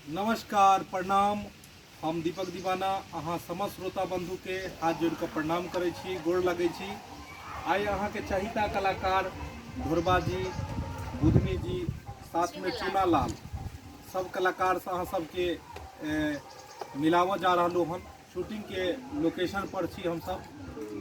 नमस्कार प्रणाम। हम दीपक दीवाना अहाँ समस्त श्रोता बंधुके हाथ जोड़ि कऽ प्रणाम करै छी, गोर लगै छी। आइ अहाँके चहिता कलाकार ढोरबा जी, बुधनी जी, साथमे चूना लाल, सब कलाकारसँ अहाँ सबके मिलाबऽ जा रहलहुँ हन। शूटिंगके लोकेशन पर छी हमसब,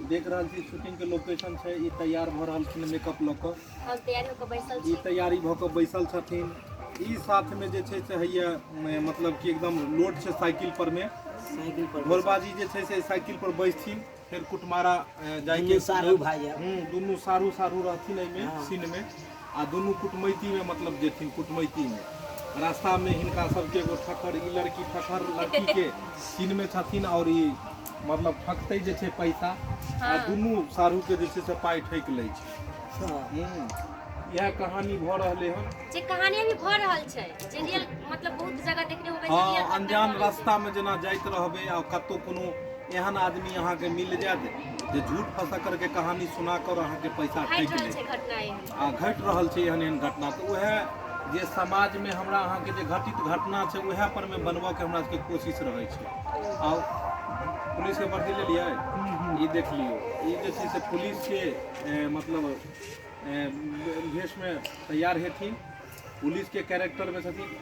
देख रहल छी शूटिंगके लोकेशन छै। ई तैयार भऽ रहलखिन मेकअप लऽ कऽ, हम तैयार होकर बैसल ई छी। तैयारी भऽ कऽ बैसल छथिन। ई साथमे जे छै से होइए मतलब कि एकदम लोड छै साइकिल पर मे। साइकिल पर ढोलबाजी जे छै से साइकिल पर बैसथिन, फेर कुटमारा जाइके दुनू साढ़ू भाई आब। दुनू साढ़ू साढ़ू रहथिन एहिमे सीन मे, आ दुनू कुटमैती मे मतलब जेथिन कुटमैती मे। रास्ता मे हिनका सबके एगो ठकर, ई लड़की ठकर लड़की के सीन मे छथिन और ई मतलब ठकतै जे छै पैसा, आ दुनू साढ़ू के जे छै से पाइ ठकि लै छै। इएह कहानी भऽ रहलै हन। जे कहानी अभी भऽ रहल छै, जे रियल मतलब बहुत जगह देखने होबै जे रियल घटना अनजान भऽ रहल छै। रास्ता मे जेना जाइत रहबै आ कतौ कोनो एहन आदमी अहाँके मिल जायत जे झूठ फंसा करके कहानी सुना कर अहाँके पैसा घटि ठकि रहल लै छै घटना एहन आ घटि रहल छै एहन एहन घटना। तऽ उएह जे समाजमे हमरा अहाँके जे घटित घटना छै उएह पर मे बनबऽके हमरा सबके कोशिश रहै छै। आ पुलिसके वर्दी लेलियै, ई देख लियौ, ई जे छै से पुलिसके मतलब भेषमे तैयार हेथिन, पुलिसके कैरेक्टरमे छथिन।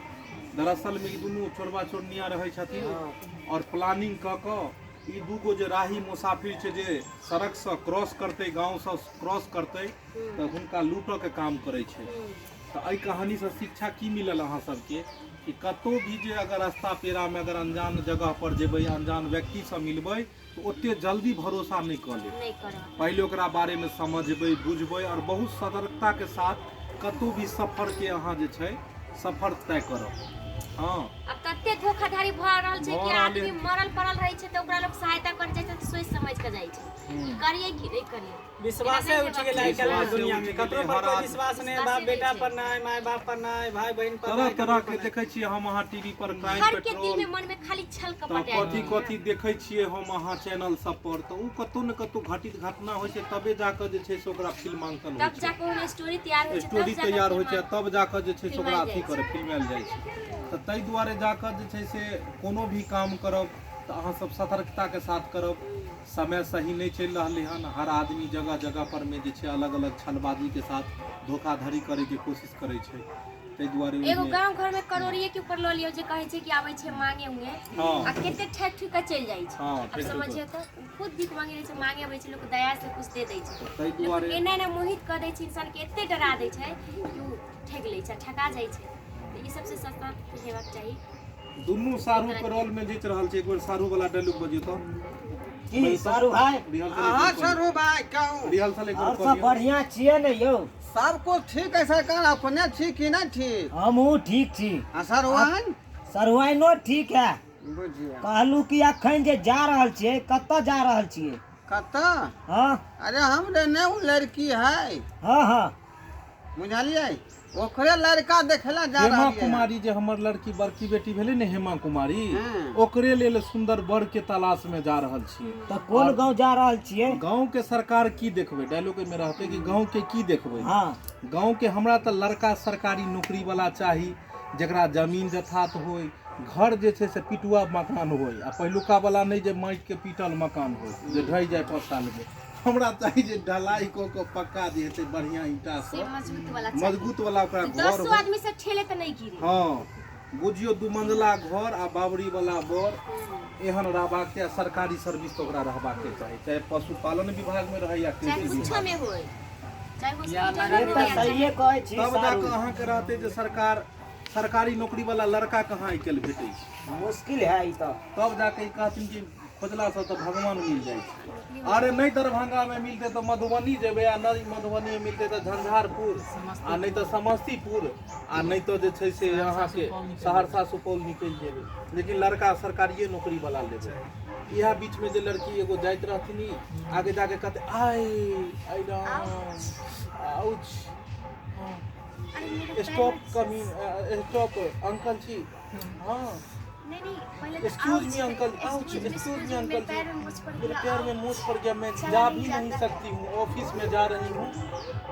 दरअसलमे ई दुनू चोरबा चोरनिया रहै छथिन और प्लानिंग कऽ कऽ ई दूगो जे राही मुसाफिर छै जे सड़कसँ क्रॉस करतै, गाँवसँ क्रॉस करतै तऽ हुनका लूटऽके काम करै छै। तऽ एहि कहानीसँ शिक्षा की मिलल अहाँ सबके कि कतहु भी जे अगर रास्ता पेरामे अगर अनजान जगह पर जेबै, अनजान व्यक्तिसँ मिलबै तऽ ओते जल्दी भरोसा नहि कऽ लेब, नहि करब, पहिले ओकरा बारेमे समझबै, बुझबै और बहुत सतर्कताके साथ कतहु भी सफरके अहाँ जे छै सफर तय करब। हँ, अब तते धोखाधड़ी भऽ रहल छै भऽ कि रहल आदमी है। मरल पड़ल रहै छै तऽ ओकरा लोक सहायता कर जाइ छै तऽ सोचि समझि कऽ जाइ छै कि करियै कि नहि करियै। विश्वासे उठि गेलै आइ काल्हि विश्वासे दुनिया में, उठि ककरो गेलै, पर हर कोई आदमी। विश्वास नहीं, विश्वासे बाप नहि बेटा छै। पर नहीं, माय बाप पर नहीं, भाई बहन पर तरह नहीं, तरह ककरो के पर नहीं। देखै छियै हम अहाँ टीवी पर क्राइम हर के दिल पेट्रोल में मन में खाली छल तऽ कपट आबि कथी गेलै। कथी देखै छियै हम अहाँ चैनल सब पर, तऽ ओ कतहु ने कतहु घटित घटना होइ छै तबे जाकऽ जे छै से ओकरा फिल्मांकन होइ तब छै, जाके ओहन स्टोरी तैयार होइ छै, तब स्टोरी जाके तैयार होइ छै, तब जाकऽ जे छै से ओकरा फिल्मायल अथी जाइ छै। करै फिल्मायल जाइ छै। तऽ ताहि दुआरे जाकऽ जे छै से कोनो भी काम करब तऽ अहाँ सब सतर्कताके साथ करब। समय सही नहि चलि रहलै हन, हर आदमी जगह जगह पर मे जे छै अलग अलग छलबाजीके साथ धोखाधड़ी करैके कोशिश करै छै, ताहि दुआरे एगो ओहिमे गांव घर में करोड़िए के ऊपर लऽ लियौ जे कहै छै कि आबै छै मांगे उंगे आ कते ठकि ठुकि कऽ चलि जाइ छै। हँ, आब ठकि ठुकि समझियौ तऽ ओ खुद भीख मांगे रहै छै, मांगे अबै छै, लोक दया से कुछ दे दै छै, तऽ ताहि लोक दुआरे एना एना मोहित कऽ दै छै इंसान के, एते डरा दै छै कि ओ ठकि लै छै, ठका जाइ छै। तऽ ई सबसे सतर्क हेबाक चाही। दुनू सारू के रोल में जीत रहल छै। एक बेर सारू वाला डायलॉग बजियौ तऽ। की सारू भाई? रिहर्सल अहाँ सारू भाई कहू। रिहर्सल एक बेर और कऽ सब दियौ। बढ़िया छियै ने यौ? सब कुछ ठीक है सरकार, अपने ठीक कि नहीं ठीक? हमहूँ ठीक छी। आ सरवान? सरवाइनो ठीक है। बुझिया कहलू कि अखन जे जा रहल छियै, कतऽ जा रहल छियै? कतऽ? हाँ। अरे हमरे ने उ लड़की है। हाँ हाँ। बुझलियै, ओकरे लड़का देखेला जा हेमा रहलियै हन। कुमारी जे हमर लड़की बड़की बेटी भेलै ने हेमा कुमारी, हम्म। ओकरे लेल सुंदर वर के तलाश में जा रहल छियै। तऽ कोन गाँव जा रहल छियै? गाँव के सरकार की देखबै, डायलॉग में रहतै कि गाँव के की देखबै। हाँ। गाँव के हमरा तऽ लड़का सरकारी नौकरी वाला चाही, जकरा जमीन जथात होय, घर जे छै से पिटुआ मकान होय, आ पहिलुका वाला नहि जे माटि के पीटल मकान होय जे ढहि जाय 5 साल में। हमरा चाही जे ढलाई कऽ कऽ पक्का जे हेतै बढ़िया ईंटा से से मजबूत वाला चाही। मजबूत वाला ओकरा घर दसो होय। आदमी से ठेले तऽ नहि गिरे। हाँ, बुझियौ 2 मंजिला घर आ बाबरी वाला बर एहन रहबाक चाही। आ सरकारी सर्विस तऽ ओकरा रहबाक चाही, चाहे पशुपालन विभाग में रहै या चाहे कृषि कुछो विभाग में होय, चाहे या हॉस्पिटल से में तऽ होय या सहिए कहै छी तब सारू। जाकऽ अहाँके रहतै जे सरकारी नौकरी वाला लड़का कहाँ आइ काल्हि भेटै छै, मुश्किल है ई तऽ। तब जाके ई कहथिन कि खोजलासँ तऽ भगवान मिल जाइ छै। अरे नहि दरभंगामे मिलतै तऽ मधुबनी जेबै, आ नहि मधुबनीमे मिलतै तऽ झंझारपुर, आ नहि तऽ समस्तीपुर, आ नहि तऽ जे छै से अहाँके सहरसा सुपौल निकलि जेबै, लेकिन लड़का सरकारिए नौकरी वाला लेबै। इएह बीचमे जे लड़की एगो जाइत रहथिन, ई आगे जाके कहतै आइ आइ राम आउच, स्टॉप कमी स्टॉप अंकल जी। हाँ नहीं नहीं, पहले तो excuse ouch, me uncle, ouch, excuse me, excuse me मेरे अंकल पैर जी, में मोच पड़ मेरे गया, पैर में आउच। मोच पड़ गया, मैं चला जा नहीं भी नहीं जाता। सकती हूँ, ऑफिस में जा रही हूँ।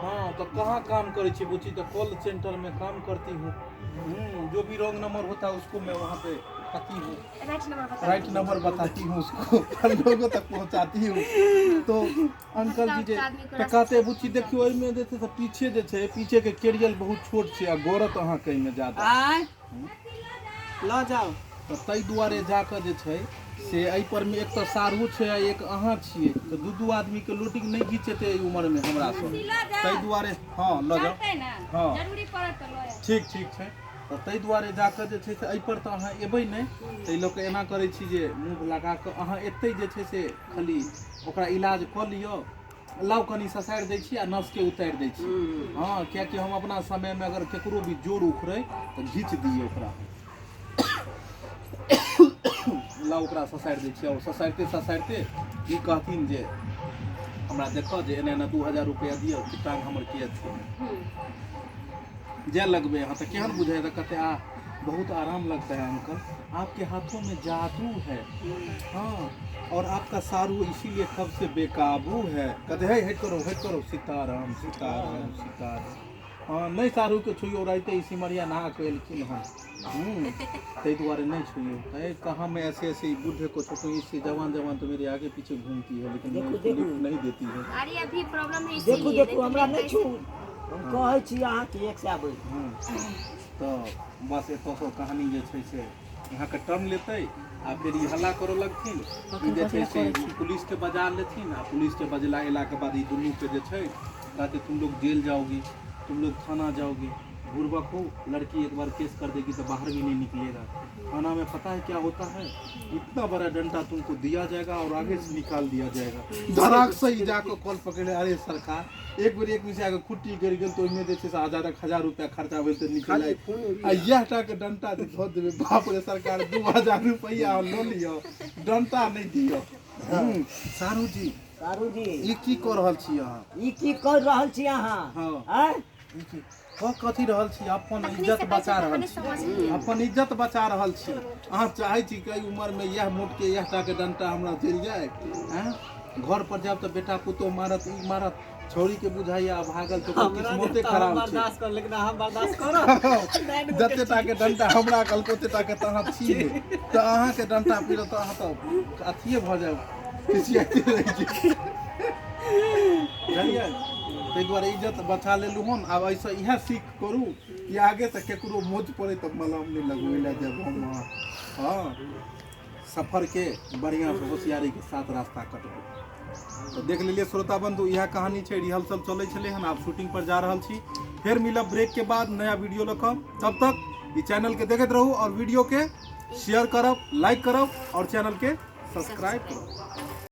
हाँ तो कहाँ काम करे छी बुची? तो कॉल सेंटर में काम करती हूँ। जो भी रॉन्ग नंबर होता है उसको मैं वहाँ पे आती हूँ, राइट नंबर बता, राइट नंबर बताती हूँ उसको, लोगों तक पहुँचाती हूँ। तो अंकल जी जे आदमी को तऽ कहते बुच्ची देखियौ एहिमे जे छै से पीछे जे छै पीछे के केरियल बहुत छोट छै आ गौरत अहाँके एहिमे ज्यादा। आय लऽ जाउ। तऽ ताहि दुआरे जाकऽ जे छै से एहि पर मे एक तऽ साढ़ू छै आ एक अहाँ छियै, तऽ दू दू आदमीके लोडिंग नहि घिचेतै एहि उमरमे हमरासँ, ताहि दुआरे। हँ लऽ जाउ, हँ ठीक ठीक छै। तऽ ताहि दुआरे जाकऽ जे छै से एहिपर तऽ अहाँ एबै नहि, ताहि लऽ कऽ एना करै छी जे मूव लगा कऽ अहाँ एतहि जे छै से खाली ओकरा इलाज कऽ लिअ। लाउ कनि ससारि दै छी आ नसके उतारि दै छी। हँ, कियाकि हम अपना समयमे अगर केकरो भी जोर उखड़ै तऽ घीच दियै ओकरा। लाउ ओकरा ससारि दै छी। आओर ससारिते ससारिते ई कहथिन जे हमरा देखऽ जे एना एना 2000 रुपैआ दिअ कि टांग हमर किया छूटल। जाय लगबै अहाँ तऽ केहन बुझाइ? तऽ कहते आ बहुत आराम लगता है अंकल, आपके हाथों में जादू है। हाँ और आपका सारू इसीलिए कब से बेकाबू है। कहते है हट करो हट करो, सीताराम सीताराम सीताराम। हाँ नहीं सारू के छुइयो, राइते ई सिमरिया नहा के एलखिन हन, ताहि दुआरे नहीं छुइयो। अरे कहाँ मैं ऐसे ऐसे ई बूढ़े को छूटूँ, इससे जवान जवान तो मेरे आगे पीछे घूमती है, लेकिन मैं देखो, उसको देखो। लिफ्ट नहीं देती है। अरे अभी प्रॉब्लम है देखू इसीलिए, देखू, हमरा नहीं नहि तो छू, हम कहै छी अहाँके एक सए आबै। तऽ बस एतऽसँ कहानी जे छै से अहाँके टर्न लेतै आ फेर ई हल्ला करऽ लगथिन। ई जे छै से पुलिसके बजा लेथिन आ पुलिसके बजला अयलाके बाद ई दुनूके जे छै कहते तुम लोग जेल जाओगी, तुम लोग थाना जाओगी, बुड़बक हो, लड़की एक बार केस कर देगी तो बाहर भी नहीं निकलेगा। थाना में पता है क्या होता है? इतना बड़ा डंडा तुमको दिया जाएगा और आगे से निकाल दिया जाएगा। धड़ाक से ही जाकर कॉल पकड़े, अरे सरकार एक बेर एक मिसिया के खुट्टी गिर गेल तो ओहिमे जे छै से हजार हजार रुपया खर्चा भेल तऽ निकल आ इएह टा के डंटा जे धऽ देबै। बाप रे सरकार, 2000 रुपैआ लऽ लिअ, डंटा नहि दिअ। सारू जी, सारू जी, ई की कऽ रहल छी अहाँ? ई की कर रहल छी अहाँ? हँ। आँय? ई की कऽ कथी रहल छी? अपन तखने इज्जत से बचा कहै रहल छी, छी, तखने समझ अपन इज्जत बचा रहल छी। अहाँ चाहै छी कि एहि उमरमे इएह मोटके इएह टाके डंटा हमरा चलि जाय? आँय, घर पर जायब तऽ बेटा पुतोह मारत, ई मारत, छौड़ी के बुझाइया भागल तऽ ओकर किस्मते खराब छै। बर्दाश्त कर, लेकिन अहाँ बर्दाश्त करब? जते टाके डंटा हमरा कहलक ओते टाके तऽ अहाँ छी नहि, तऽ अहाँके डंटा पीरत तऽ अहाँ तऽ अथिये भऽ जायब, खिसियाइते रहि जायब, बुझलियै? ताहि दुआरे इज्जत बचा लेलहुँ हन। आब एहिसँ इएह सीख करू कि आगेसँ केकरो मोच पड़े तऽ मलहम नहि लगबै लए जायब हम अहाँ। हँ, सफरके बढ़िआँसँ होशियारीके साथ रास्ता कटबै। तऽ देख लेलियै श्रोता बंधु, इएह कहानी छै, रिहर्सल चलै छलै हन, आब शूटिंग पर जा रहल छी। फेर मिलब ब्रेक के बाद नया वीडियो लऽ कऽ। तब तक ई चैनल के देखैत रहू और वीडियो के शेयर करब, लाइक करब और चैनल के सब्सक्राइब करब।